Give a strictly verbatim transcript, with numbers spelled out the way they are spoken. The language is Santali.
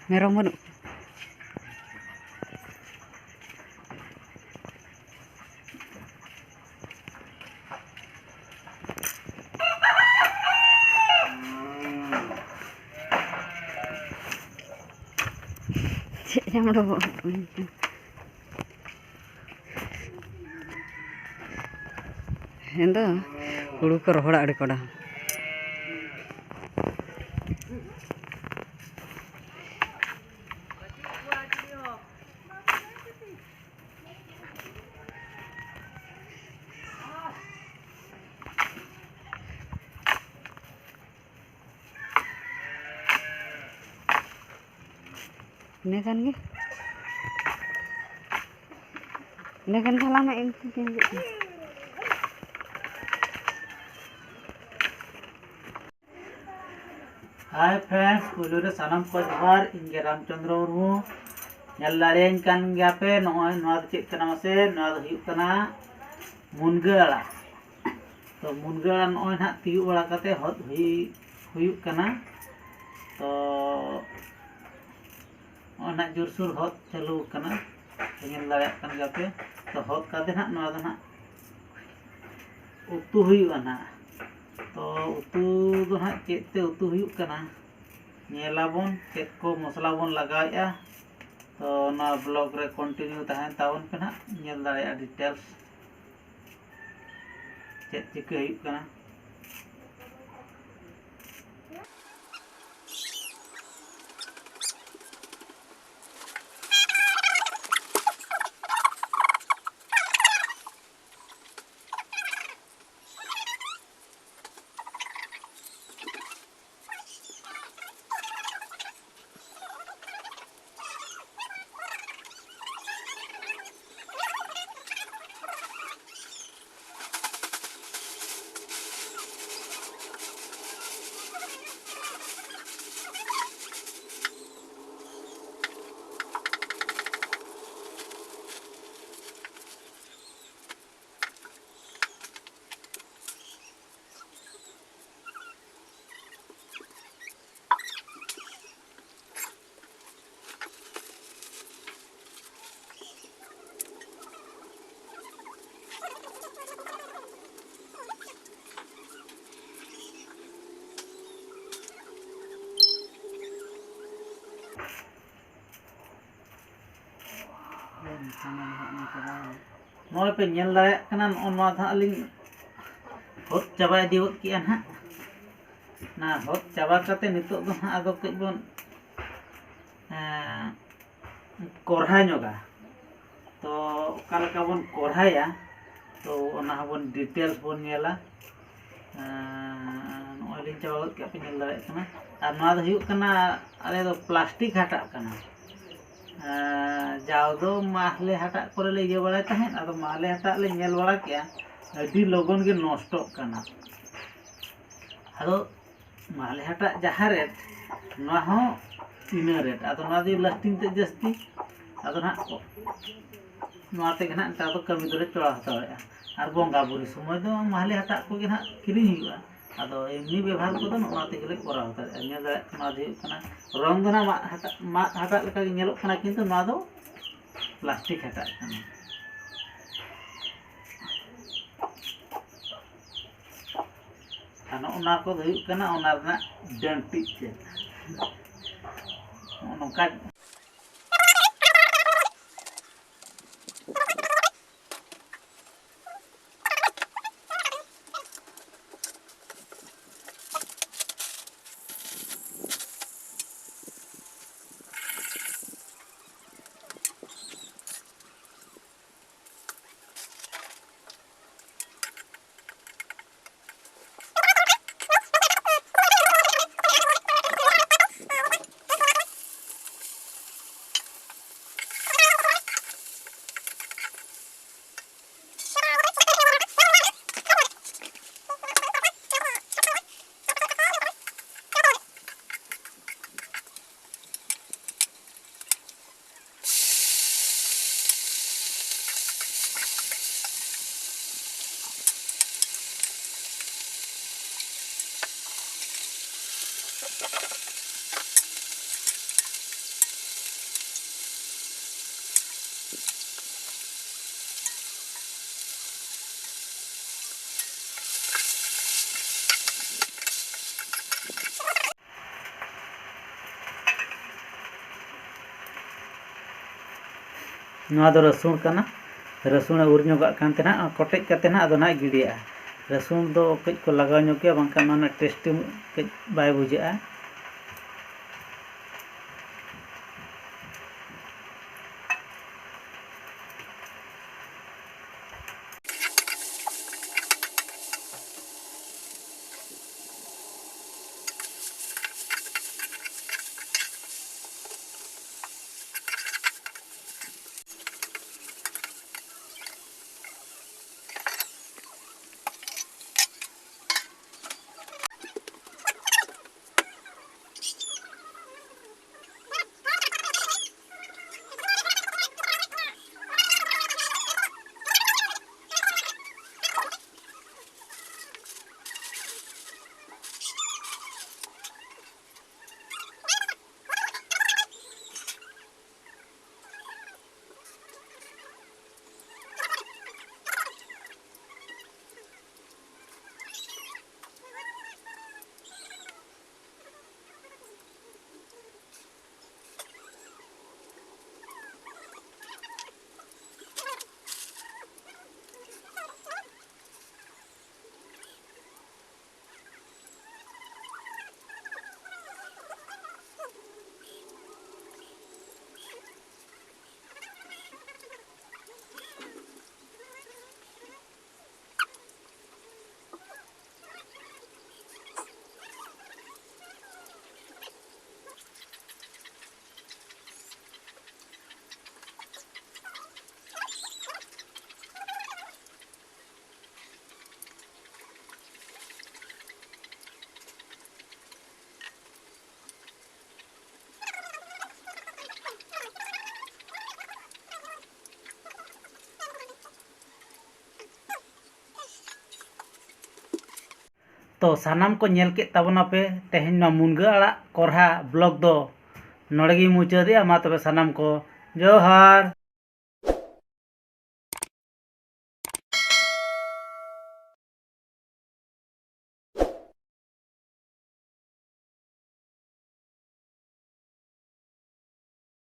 ᱢᱮᱨᱚᱢ ᱵᱟᱹᱱᱩᱜ ᱠᱚᱣᱟ᱾ ᱪᱮᱫ ᱧᱟᱢ ᱩᱰᱩᱠᱚᱜ ᱠᱟᱱᱟ? ᱦᱮᱸ ᱫᱚ, ᱦᱩᱲᱩ ᱠᱚ ᱨᱚᱦᱚᱲᱟ ᱟᱹᱰᱤ ᱠᱚᱰᱟ᱾ ᱤᱱᱟᱹ ᱠᱷᱟᱱ ᱜᱮ, ᱤᱱᱟᱹ ᱠᱷᱟᱱ ᱜᱮ ᱦᱟᱞᱟᱝ ᱢᱮ, ᱤᱧ ᱴᱷᱤᱠ ᱜᱮᱧ ᱵᱩᱡᱽ ᱠᱟᱱᱟ᱾ Hi friends, ᱯᱩᱭᱞᱩ ᱨᱮ ᱥᱟᱱᱟᱢ ᱠᱚ ᱡᱚᱦᱟᱨ, ᱤᱧ ᱜᱮ ᱨᱟᱢᱪᱚᱸᱫᱽᱨᱚ ᱢᱩᱨᱢᱩ᱾ ᱧᱮᱞ ᱫᱟᱲᱮᱭᱟᱹᱧ ᱠᱟᱱ ᱜᱮᱭᱟ ᱯᱮ, ᱱᱚᱜᱼᱚᱭ ᱱᱚᱣᱟ ᱫᱚ ᱪᱮᱫ ᱠᱟᱱᱟ ᱢᱟᱥᱮ? ᱱᱚᱣᱟ ᱫᱚ ᱦᱩᱭᱩᱜ ᱠᱟᱱᱟ ᱢᱩᱱᱜᱟᱹ ᱟᱲᱟᱜ᱾ ᱛᱚ ᱢᱩᱱᱜᱟᱹ ᱟᱲᱟᱜ ᱱᱚᱜᱼᱚᱭ ᱱᱟᱦᱟᱜ ᱛᱤᱭᱳᱜ ᱵᱟᱲᱟ ᱠᱟᱛᱮ ᱦᱚᱫ ᱦᱩᱭ, ᱦᱩᱭᱩᱜ ᱠᱟᱱᱟ᱾ ᱛᱚ ᱱᱚᱜᱼᱚᱭ ᱱᱟᱦᱟᱜ ᱡᱳᱨᱥᱳᱨ ᱦᱚᱫ ᱪᱟᱹᱞᱩ ᱟᱠᱟᱱᱟ, ᱧᱮᱞ ᱫᱟᱲᱮᱭᱟᱜ ᱠᱟᱱ ᱜᱮᱭᱟ ᱯᱮ᱾ ᱛᱚ ᱦᱚᱫ ᱠᱟᱛᱮ ᱱᱟᱦᱟᱜ ᱱᱚᱣᱟ ᱫᱚ ᱱᱟᱦᱟᱜ ᱩᱛᱩ ᱦᱩᱭᱩᱜᱼᱟ ᱱᱟᱦᱟᱜ᱾ ᱛᱚ ᱩᱛᱩ ᱫᱚ ᱱᱟᱦᱟᱜ ᱪᱮᱫ ᱛᱮ ᱩᱛᱩ ᱦᱩᱭᱩᱜ ᱠᱟᱱᱟ, ᱧᱮᱞᱟᱵᱚᱱ ᱪᱮᱫ ᱠᱚ ᱢᱚᱥᱞᱟ ᱵᱚᱱ ᱞᱟᱜᱟᱣᱮᱫᱼᱟ᱾ ᱛᱚ ᱱᱚᱣᱟ vlog ᱨᱮ continue ᱛᱟᱦᱮᱱ ᱛᱟᱵᱚᱱ ᱯᱮ ᱱᱟᱦᱟᱜ, ᱧᱮᱞ ᱫᱟᱲᱮᱭᱟᱜᱼᱟ details ᱪᱮᱫ ᱪᱤᱠᱟᱹ ᱦᱩᱭᱩᱜ ᱠᱟᱱᱟ᱾ ᱱᱚᱜᱼᱚᱭ ᱯᱮ ᱧᱮᱞ ᱫᱟᱲᱮᱭᱟᱜ ᱠᱟᱱᱟ, ᱱᱚᱜᱼᱚ ᱱᱚᱣᱟ ᱫᱚ ᱦᱟᱸᱜ ᱞᱤᱧ ᱦᱚᱫ ᱪᱟᱵᱟ ᱤᱫᱤ ᱜᱚᱫ ᱠᱮᱜᱼᱟ ᱱᱟᱦᱟᱜ᱾ ᱚᱱᱟ ᱦᱚᱫ ᱪᱟᱵᱟ ᱠᱟᱛᱮ ᱱᱤᱛᱚᱜ ᱫᱚ ᱦᱟᱸᱜ ᱟᱫᱚ ᱠᱟᱹᱡ ᱵᱚᱱ, ᱮᱸ, ᱠᱚᱨᱦᱟ ᱧᱚᱜᱟ᱾ ᱛᱚ ᱚᱠᱟ ᱞᱮᱠᱟ ᱵᱚᱱ ᱠᱚᱨᱦᱟᱭᱟ, ᱛᱚ ᱚᱱᱟ ᱦᱚᱸᱵᱚᱱ details ᱵᱚᱱ ᱧᱮᱞᱟ᱾ ᱮᱸ, ᱱᱚᱜᱼᱚᱭ ᱞᱤᱧ ᱪᱟᱵᱟ ᱜᱚᱫ ᱠᱮᱫ, ᱯᱮ ᱧᱮᱞ ᱫᱟᱲᱮᱭᱟᱜ ᱠᱟᱱᱟ᱾ ᱟᱨ ᱱᱚᱣᱟ ᱫᱚ ᱦᱩᱭᱩᱜ ᱠᱟᱱᱟ, ᱟᱞᱮ ᱫᱚ plastic ᱦᱟᱴᱟᱜ ᱠᱟᱱᱟ᱾ ᱮᱸ, ᱡᱟᱣ ᱫᱚ ᱢᱟᱦᱞᱮ ᱦᱟᱴᱟᱜ ᱠᱚᱨᱮ ᱞᱮ ᱤᱭᱟᱹ ᱵᱟᱲᱟᱭ ᱛᱟᱦᱮᱸᱫ, ᱟᱫᱚ ᱢᱟᱦᱞᱮ ᱦᱟᱴᱟᱜ ᱞᱮ ᱧᱮᱞ ᱵᱟᱲᱟ ᱠᱮᱜᱼᱟ, ᱟᱹᱰᱤ ᱞᱚᱜᱚᱱ ᱜᱮ ᱱᱚᱥᱴᱚᱜ ᱠᱟᱱᱟ᱾ ᱟᱫᱚ ᱢᱟᱦᱞᱮ ᱦᱟᱴᱟᱜ ᱡᱟᱦᱟᱸ rate, ᱱᱚᱣᱟ ᱦᱚᱸ ᱤᱱᱟᱹ rate᱾ ᱟᱫᱚ ᱱᱚᱣᱟ ᱫᱚ lasting ᱛᱮ ᱡᱟᱹᱥᱛᱤ, ᱟᱫᱚ ᱱᱟᱦᱟᱜ ᱱᱚᱣᱟ ᱛᱮᱜᱮ ᱱᱟᱦᱟᱜ ᱱᱮᱛᱟᱨ ᱫᱚ ᱠᱟᱹᱢᱤ ᱫᱚᱞᱮ ᱪᱚᱲᱟᱣ ᱦᱟᱛᱟᱣᱮᱫᱼᱟ᱾ ᱟᱨ ᱵᱚᱸᱜᱟ ᱵᱩᱨᱩ ᱥᱚᱢᱚᱭ ᱫᱚ ᱢᱟᱦᱞᱮ ᱦᱟᱴᱟᱜ ᱠᱚᱜᱮ ᱱᱟᱦᱟᱜ ᱠᱤᱨᱤᱧ ᱦᱩᱭᱩᱜᱼᱟ᱾ ᱟᱫᱚ ᱮᱢᱱᱤ ᱵᱮᱵᱷᱟᱨ ᱠᱚᱫᱚ ᱱᱚᱜᱼᱚ ᱱᱚᱣᱟ ᱛᱮᱜᱮᱞᱮ ᱠᱚᱨᱟᱣ ᱦᱟᱛᱟᱲᱮᱜᱼᱟ᱾ ᱧᱮᱞ ᱫᱟᱲᱮᱭᱟᱜ ᱠᱟᱱᱟ, ᱱᱚᱣᱟ ᱫᱚ ᱦᱩᱭᱩᱜ ᱠᱟᱱᱟ, ᱨᱚᱝ ᱫᱚ ᱱᱟᱦᱟᱜ ᱢᱟᱫ ᱦᱟᱴᱟᱜ, ᱢᱟᱫ ᱦᱟᱴᱟᱜ ᱞᱮᱠᱟᱜᱮ ᱧᱮᱞᱚᱜ ᱠᱟᱱᱟ, ᱠᱤᱱᱛᱩ ᱱᱚᱣᱟ ᱫᱚ plastic ᱦᱟᱴᱟᱜ ᱠᱟᱱᱟ᱾ ᱟᱨ ᱱᱚᱜᱼᱚ ᱱᱚᱣᱟ ᱠᱚᱫᱚ ᱦᱩᱭᱩᱜ ᱠᱟᱱᱟ ᱚᱱᱟ ᱨᱮᱱᱟᱜ ᱰᱟᱹᱱᱴᱤᱡ ᱛᱮᱫ᱾ ᱱᱚᱜᱼᱚ ᱱᱚᱝᱠᱟ᱾ ᱱᱚᱣᱟ ᱫᱚ ᱨᱟᱹᱥᱩᱱ ᱠᱟᱱᱟ᱾ ᱨᱟᱹᱥᱩᱱᱮ ᱩᱨ ᱧᱚᱜᱟᱜ ᱠᱟᱱ ᱛᱮ ᱱᱟᱦᱟᱜ ᱠᱚᱴᱮᱡ ᱠᱟᱛᱮ ᱱᱟᱦᱟᱜ ᱟᱫᱚ ᱱᱟᱦᱟᱜ ᱜᱤᱰᱤᱭᱟᱜᱼᱟ᱾ ᱨᱟᱹᱥᱩᱱ ᱫᱚ ᱠᱟᱹᱡ ᱠᱚ ᱞᱟᱜᱟᱣ ᱧᱚᱜ ᱜᱮᱭᱟ, ᱵᱟᱝᱠᱷᱟᱱ ᱚᱱᱟ ᱨᱮᱱᱟᱜ ᱴᱮᱥᱴᱤ ᱠᱟᱹᱡ ᱵᱟᱭ ᱵᱩᱡᱷᱟᱹᱜᱼᱟ᱾ ᱛᱚ, ᱥᱟᱱᱟᱢ ᱠᱚ ᱧᱮᱞ ᱠᱮᱫ ᱛᱟᱵᱚᱱᱟᱯᱮ ᱛᱮᱦᱮᱧ ᱱᱚᱣᱟ ᱢᱩᱱᱜᱟᱹ ᱟᱲᱟᱜ ᱠᱚᱨᱦᱟ ᱵᱞᱚᱜ ᱫᱚ ᱱᱚᱰᱮ ᱜᱤᱧ ᱢᱩᱪᱟᱹᱫᱮᱜᱼᱟ᱾ ᱢᱟ ᱛᱚᱵᱮ ᱥᱟᱱᱟᱢ ᱠᱚ ᱡᱚᱦᱟᱨ᱾